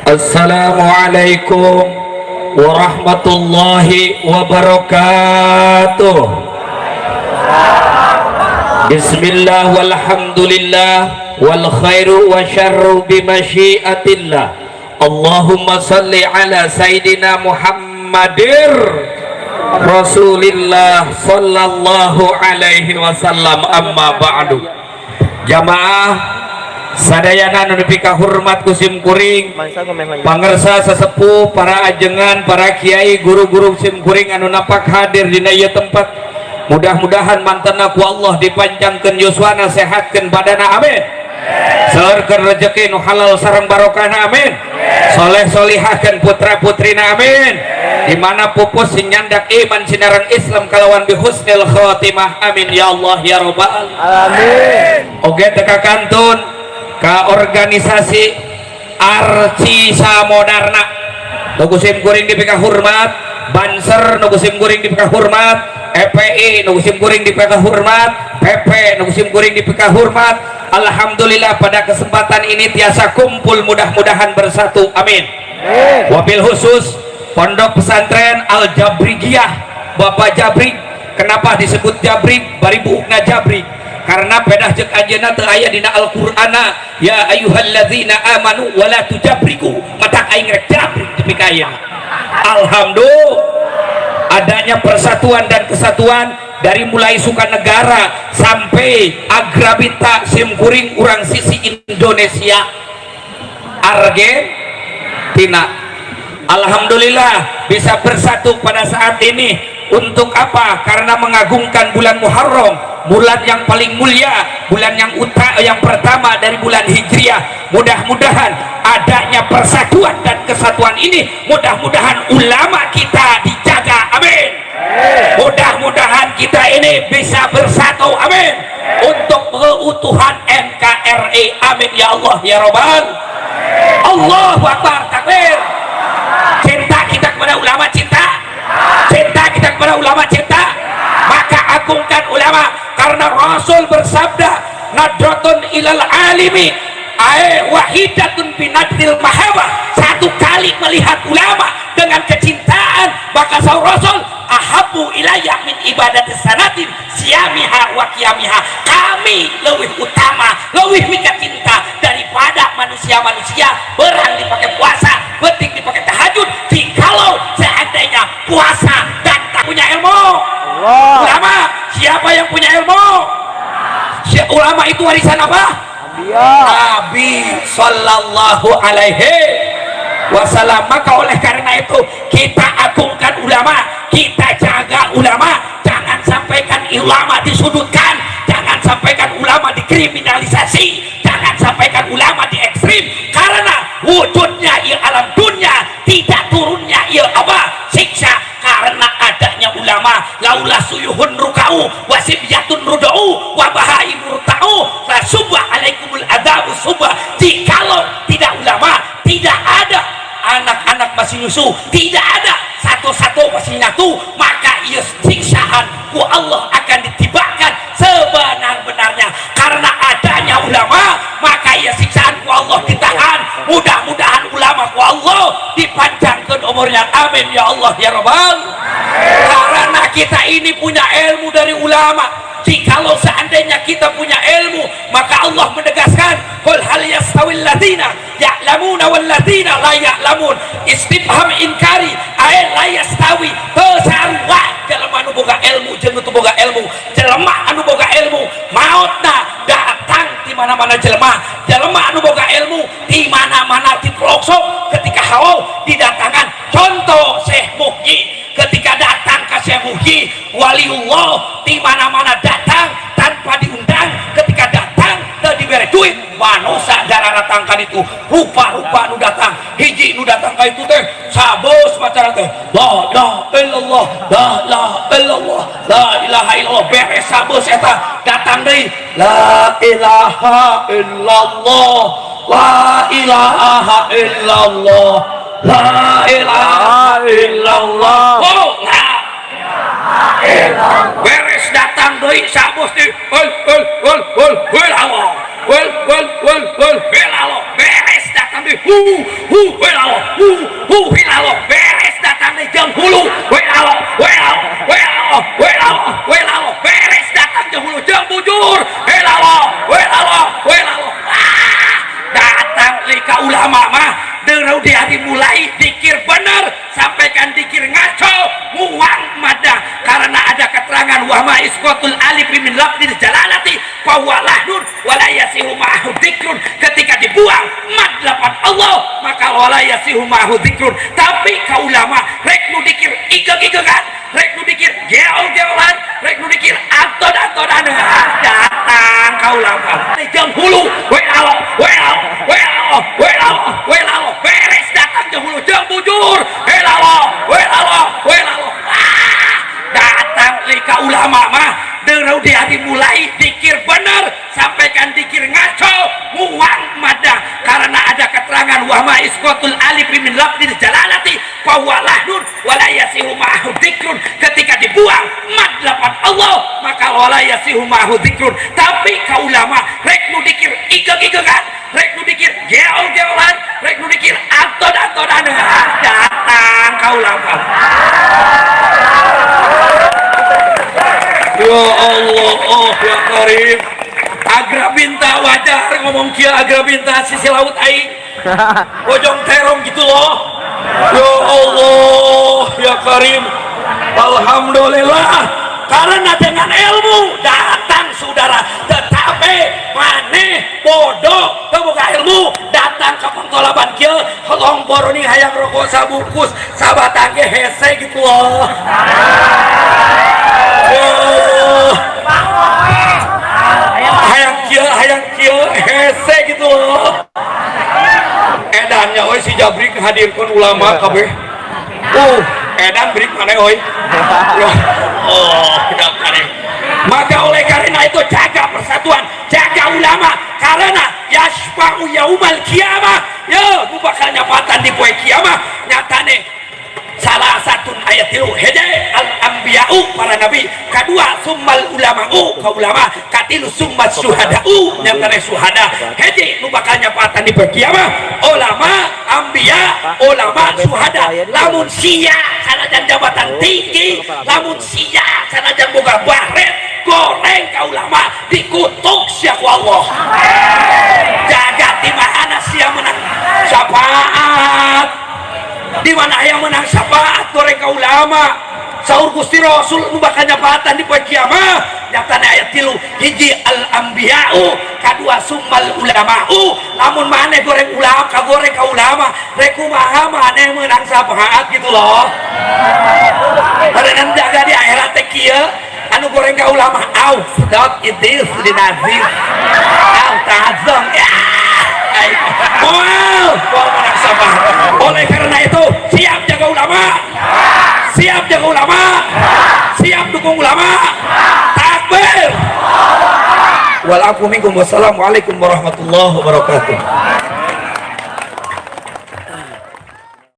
Assalamualaikum warahmatullahi wabarakatuh. Bismillah walhamdulillah wal khairu wa syarru bimasyiatillah. Allahumma salli ala Sayyidina Muhammadir Rasulillah sallallahu alaihi wasallam, amma ba'du. Jamaah sadayana nu dipikahormat ku sim kuring, pangersa sesepuh, para ajengan, para kiai, guru-guru sim kuring anu napak hadir dina ieu tempat, mudah-mudahan mantena ku Allah dipanjangkeun yuswana, sehatkeun badana, amin. Seueurkeun rezeki nu halal sareng barokahna, amin. Soleh solihahkeun putra putrina, amin. Di mana pupus sing nyandak iman sinareng Islam kalawan bi husnil khatimah, amin ya Allah ya rabbal Amin. Oge teka kantun ka organisasi Arci Samodarna nu ku sim kuring dipika hormat, Banser nu ku sim kuring dipika hormat, EPI nu ku sim kuring dipika hormat, PP nu ku sim kuring dipika hormat. Alhamdulillah, pada kesempatan ini tiasa kumpul, mudah-mudahan bersatu, amin. Wabil khusus Pondok Pesantren Al Jabrigiyah, Bapak Jabrik. Kenapa disebut Jabrik? Bari buukna Jabrik, karena pedah cek anjeunna teu aya dina Al-Qur'ana ya ayyuhalladzina amanu wala tujabriku, matak aing rek jabrik demi ka ayeuna. Alhamdulillah, adanya persatuan dan kesatuan dari mulai Sukanegara sampai Agrabinta, simkuring urang sisi Indonesia Argentina. Alhamdulillah bisa bersatu pada saat ini. Untuk apa? Karena mengagungkan bulan Muharram, bulan yang paling mulia, bulan yang yang pertama dari bulan Hijriah. Mudah-mudahan adanya persatuan dan kesatuan ini, mudah-mudahan ulama kita dijaga, amin. Mudah-mudahan kita ini bisa bersatu, amin, untuk keutuhan NKRI, amin ya Allah ya Robbal. Allahu Akbar, takbir. Cinta kita kepada ulama, cinta, cinta kita kepada ulama, cinta, maka agungkan ulama, karena Rasul bersabda nadratun ilal alimi ae wahidatun binadril mahabbah. Satu kali melihat ulama dengan kecintaan, maka saur Rasul ahabu ilayya min ibadati sanatin siyamiha wa qiyamiha. Kami lebih utama, lebih mika cinta daripada manusia-manusia berang dipakai puasa, penting dipakai tahajud. Jikalau seandainya puasa dan tak punya ilmu. Allah. Ulama, siapa yang punya ilmu? Ulama itu warisan apa? Anbiya. Nabi Sallallahu Alaihi Wasallam. Maka oleh karena itu kita agungkan ulama, kita jaga ulama, jangan sampaikan ulama disudutkan, jangan sampaikan ulama dikriminalisasi, jangan sampaikan ulama di ekstrim, karena wujudnya ia alam dunia tidak turunnya ia apa siksa karena adanya ulama. Laula suyuhun rukau wasibyatun rudau wa bahaimu rutau la subah alaikumul adabu subah. Jikalau tidak ulama, tidak ada anak-anak masih nyusu, tidak ada satu-satu masih nyatu, maka ia siksaan ku Allah akan ditibakan sebenar-benarnya. Karena adanya ulama, maka ia siksaan ku Allah ditahan. Mudah-mudahan ulama ku Allah dipanjangkan umurnya, amin ya Allah ya Rabbal. Karena kita ini punya ilmu dari ulama. Jikalau seandainya kita punya ilmu, maka Allah menegaskan qul hal yastawil ladzina ya'lamuna wal ladzina la ya'lamun. Istifham inkari ay la yastawi, teu sarua jelema anu boga ilmu jeung nu boga ilmu. Jelema anu boga ilmu maotna datang di mana-mana, jelema jelema anu boga ilmu di mana-mana, di pelosok ketika haul didatangan. Contoh Syekh Muhyi, ketika datang ke Syekh Muhyi waliullah di mana-mana datang tanpa diundang, ketika datang teu dibere duit, manusia darah datang kan itu rupa-rupa nu datang. Hiji nu datang ka itu teh sabos macara teh la ilaha illallah, la ilaha illallah, la ilaha illallah. Beres sabos eta, datang deui la ilaha illallah, la ilaha illallah, la ilaha illallah. Oh, nah. Beres datang deui sabos deui ul ul ul ul ul Allah, ul ul ul ul ul Allah. Beres datang deui Hu hu welalo hu hu welalo beres datang deui jeung hulu welalo welalo welalo welalo welalo beres datang jeung hulu jeung bujur welalo welalo welalo. Datang deui ka ulama mah deureu dia dimulai dikir bener sampaikan dikir ngaco muang madah karena ada keterangan wa ma isqatul alif min lafzil jalalati fa huwa lahnun wa la yasihu ma'ahu dzikrun. Ketika dibuang mad lapan Allah maka wala yasihu ma'ahu dzikrun. Tapi ka ulama rek nu dikir igeg-igegan, rek nu dikir geol-geolan, rek nu dikir anton-antonan, datang ka ulama jeung hulu welalo welalo welalo welalo welalo beres datang jeung hulu jeung bujur welalo welalo welalo. Datang deui ka ulama mah deureu dia dimulai dikir bener sampaikan dikir ngaco muang madah karena ada keterangan wa ma isqatul alif min lafzil jalalati fa huwa lahnun wa la yasihu ma'ahu dzikrun. Ketika dibuang mad lapan Allah maka wala yasihu ma'ahu dzikrun. Tapi ka ulama rek nu dikir igeg-igegan, rek nu dikir geol-geolan, rek nu dikir anton-antonan, datang ka ulama. Ya Allah, oh ya Karim. Agra Binta wajar ngomong kia Agra Binta sisi laut aing. Bojong terong gitu loh. Ya Allah, ya Karim. Alhamdulillah karena dengan ilmu datang saudara, tetapi maneh bodoh teu boga ilmu datang ke pengtolaban kieu holong boroni hayang rokok sabungkus sabatang ge hese gitu loh. Hayang kieu hese gitu loh. Edannya oi si Jabrik hadirkeun ulama kabeh. Edan brik mana oi. Oh, maka oleh karena itu jaga persatuan, jaga ulama karena yasfa'u yaumal kiamah. Yo, ku bakal nyapatan di poe kiamah nyatane salah satu ayat tilu heje al anbiya'u para nabi, kedua summal ulama'u ka ulama, katilu summat syuhada'u nyatane syuhada. Heje nu bakal nyapatan di poe kiamah ulama, anbiya, ulama, syuhada. Lamun sia sanajan jabatan tinggi, lamun sia sanajan boga baret goreng ka ulama dikutuk sia ku Allah. Jaga di mana sia menang syafaat, di mana yang menang syafaat goreng ka ulama. Saur Gusti Rasul nu bakal nyapatan di poe kiamah nyatane ayat tilu hiji al anbiya'u, kadua summal ulama'u. Lamun maneh goreng ulama ka goreng ka ulama rek kumaha maneh menang syafaat gitu loh. Karena jaga di akhirat teh kieu anu goreng ka ulama au dot it is dinazir au ta'azzam ya. Moal menang syafaat. Oleh karena itu siap jaga ulama, siap jaga ulama, siap dukung ulama. Takbir. Wal afu minkum. Wassalamualaikum warahmatullahi wabarakatuh.